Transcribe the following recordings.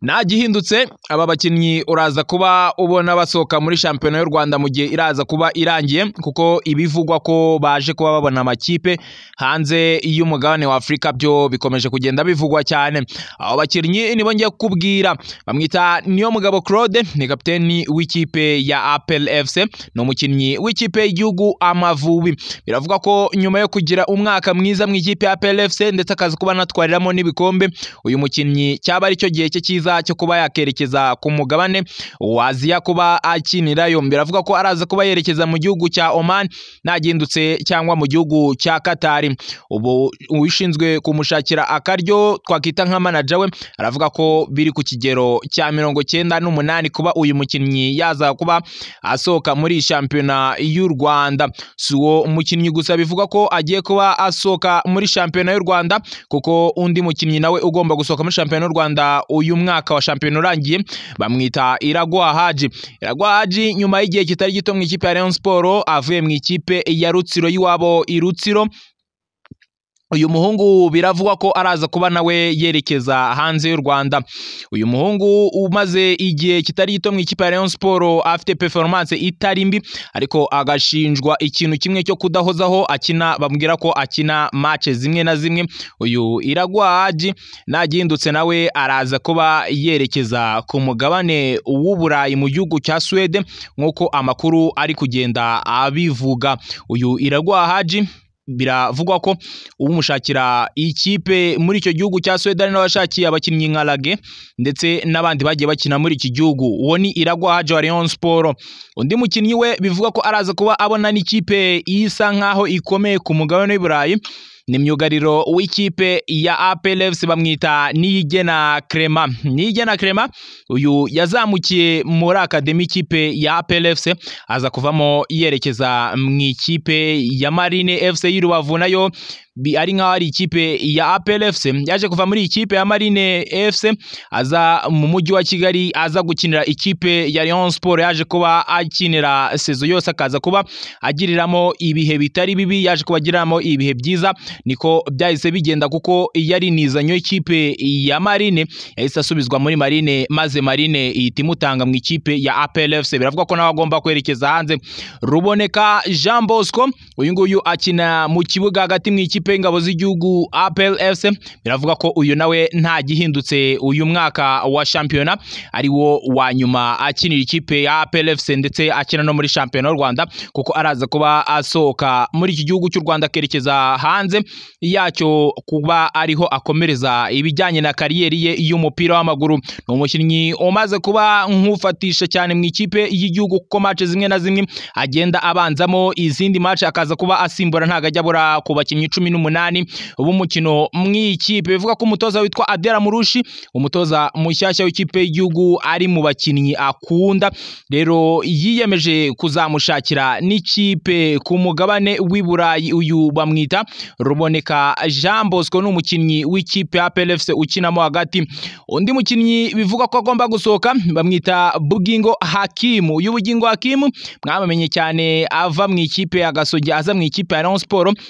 Nta gihindutse, aba bakinnyi uraza kuba ubona basohoka muri shampiyona y'u Rwanda mu gihe iraza kuba irangiye, kuko ibivugwa ko baje kuba babona amakipe hanze y'umugabane wa Afurika byo bikomeje kugenda bivugwa cyane. Abo bakinnyi nibo ngiye kukubwira, bamwita Niyomugabo Claude, ni kapiteni w'ikipe ya APR FC, ni umukinnyi w'ikipe y'igihugu Amavubi. Biravuga ko nyuma yo kugira umwaka mwiza mu ikipe ya APR FC ndetse akaza kuba anatwariramo n'ibikombe, uyu mukinnyi cyaba aricyo gihe cye cyiza cyo kuba yakerekeza ku mugabane wa Aziya kuba akinirayo. Biravuga ko araza kuba yerekeza mu gihugu cya Oman nagindutse cyangwa mu gihugu cya Qatar. Ubu ushinzwe kumushakira akaryo twakita nka manager we aravuga ko biri ku kigero cya 98 kuba uyu mukinnyi yaza kuba asohoka muri shampiyona y'u Rwanda. Si uwo mukinnyi gusa bivuga ko agiye kuba asohoka muri shampiyona y'u Rwanda, kuko undi mukinnyi nawe ugomba gusohoka muri shampiyona y'u Rwanda uyu mwaka wa shampiyona urangiye bamwita Iraguha Haji. Iraguha Haji nyuma y'igihe kitari gito mu ikipe ya Rayon Sports avuye mu ikipe ya Rutsiro y'iwabo i Rutsiro, uyu muhungu biravugwa ko araza kuba nawe yerekeza hanze y'u Rwanda. Uyu muhungu umaze igihe kitari gito mu ikipe ya Rayon Sports afite performance itari mbi, ariko agashinjwa ikintu kimwe cyo kudahozaho akina, bambwira ko akina match zimwe na zimwe. Uyu Iraguha Haji nagindutse nawe araza kuba yerekeza ku mugabane w'Uburayi mu gihugu cya Sweden nk'uko amakuru ari kugenda abivuga. Uyu Iraguha Haji biravugwa ko umushakira ikipe muri icyo gihugu cya Sweden n'abashakiye abakinnyi nka Lage ndetse n'abandi bagiye bakina muri iki gihugu. Uwo ni Iraguha Haji wa Rayon Sports. Undi mukinnyi we bivuga ko araza kuba abona n'ikipe isa nkaho ikomeye ku mugabane w'Iburayi ni myugariro w'ikipe ya APR FC, bamwita Niyigena Clement. Niyigena Clement uyu yazamukiye muri akademi ikipe ya APR FC, aza kuvamo yerekeza mu ikipe ya Marine FC y'i Rubavu, nayo ari nkaho ari ikipe ya APR FC. Yaje kuva muri ikipe ya Marine FC aza mu mujyi wa Kigali, aza gukinira ikipe ya Rayon Sports. Yaje kuba akinira sezo yose, akaza kuba agiriramo ibihe bitari bibi, yaje kuba agiriramo ibihe byiza, niko byahise bigenda kuko yari nizanyo ikipe ya Marine, yahise asubizwa muri Marine maze Marine ihita imutanga mu ikipe ya APR FC. Biravuga ko nawe agomba kwerekeza hanze. Ruboneka Jean Bosco uyu nguyu akina mu kibuga hagati mu ikipe y'ingabo z'igihugu APR FC. Biravuga ko uyu nawe nta gihindutse uyu mwaka wa shampiyona ari wo wa nyuma akinira ikipe ya APR FC ndetse akina no muri shampiyona y'u Rwanda, kuko araza kuba asohoka muri iki gihugu cy'u Rwanda akerekeza hanze yacyo kuba ariho akomereza ibijyanye na kariyeri ye y'umupira w'amaguru. Ni umukinnyi umaze kuba nk'ufatisha cyane mu ikipe y'igihugu, kuko match zimwe na zimwe agenda abanzamo, izindi match akaza kuba asimbura, ntago ajya abura ku bakinnyi 18 b'umukino mu ikipe. Bivuga ko umutoza witwa Adela Murushi, umutoza mushyashya w'ikipe y'igihugu, ari mu bakinnyi akunda, rero yiyemeje kuzamushakira n'ikipe ku mugabane w'i Burayi. Uyu bamwita Ruboneka Jean Bosco, ni umukinnyi w'ikipe ya APR FC ukinamo hagati. Undi mukinnyi bivuga ko agomba gusohoka bamwita Bugingo Hakimu. Uyu Bugingo Hakimu mwamenye cyane ava mu ikipe ya Gasogi aza mu ikipe ya Rayon Sports,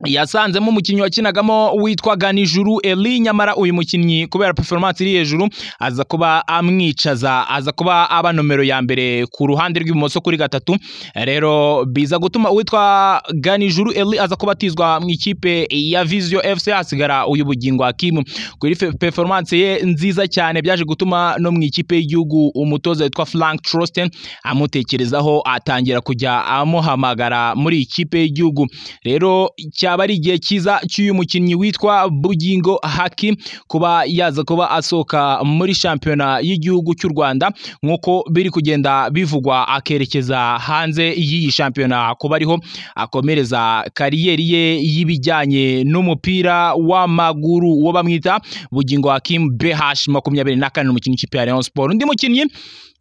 yasanzemo umukinnyi wakinagamo witwa Ganijuru Eli, nyamara uyu mukinnyi kubera performance iri hejuru aza kuba amwicaza, aza kuba aba nomero ya mbere ku ruhande rw'ibumoso kuri gatatu. Rero biza gutuma uwitwa Ganijuru Eli aza kuba atizwa mu ikipe ya Vision FC, hasigara uyu Bugingo Hakimu. Kuri performance ye nziza cyane byaje gutuma no mu ikipe y'igihugu umutoza witwa Frank Trosten amutekerezaho, atangira kujya amuhamagara muri ikipe y'igihugu. Rero cyaba ari igihe cyiza cy'uyu mukinnyi witwa Bugingo Hakim kuba yaza kuba asohoka muri shampiyona y'igihugu cy'u Rwanda nk'uko biri kugenda bivugwa, akerekeza hanze y'iyi shampiyona kuba ariho akomereza kariyeri ye y'ibijyanye n'umupira w'amaguru. Uwo bamwita Bugingo Hakim BH 24, umukinnyi w'ikipe ya Rayon Sports. Undi mukinnyi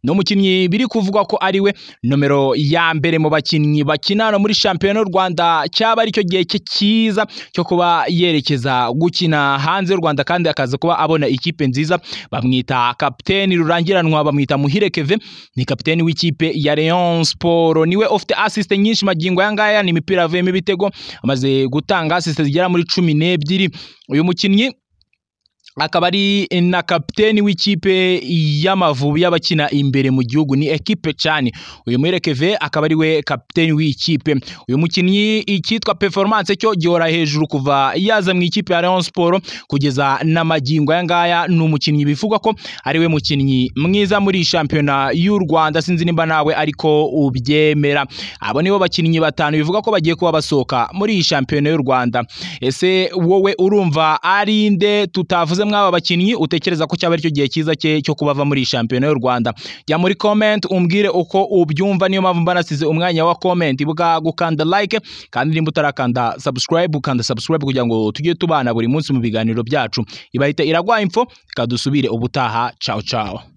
ni umukinnyi biri kuvugwa ko ari we nomero ya mbere mu bakinnyi bakina muri shampiyona y'u Rwanda, cyaba aricyo gihe cye cyiza cyo kuba yerekeza gukina hanze y'u Rwanda kandi akaza kuba abona ikipe nziza. Bamwita kapiteni rurangiranwa, bamwita Muhire Keve, ni kapiteni w'ikipe ya Rayon Sports, niwe ufite assist nyinshi magingo aya ngaya, ni imipira avuyemo ibitego, amaze gutanga assist zigera muri 12. Uyu mukinnyi akaba ari na kapiteni w'ikipe y'Amavubi y'abakina imbere mu gihugu, ni ekipe cyane. Uyu Muhire Kevin akaba ari we kapiteni w'ikipe. Uyu mukinnyi icyitwa performance cyo gihora hejuru kuva yaza mu ikipe ya Rayon Sport kugeza n'amagingo aya ngaya. Ni umukinnyi bivugwa ko ari we mukinnyi mwiza muri shampiyona y'u Rwanda, sinzi nimba nawe ariko ubyemera. Abo nibo bakinnyi batanu bivuga ko bagiye kuba basohoka muri iyi shampiyona y'u Rwanda. Ese wowe urumva ari nde tutavuze mw'aba bakinnyi utekereza ko cyaba aricyo gihe cyiza cye cyo kubava muri shampiyona y'u Rwanda? Jya muri comment umbwire uko ubyumva, niyo mpamvu mba nasize umwanya wa comment. Ibuka gukanda like, kandi nimba utarakanda subscribe ukanda subscribe kugira ngo tujye tubana buri munsi mu biganiro byacu. Ibahita Iragwa Info, reka dusubire ubutaha. Ciao ciao.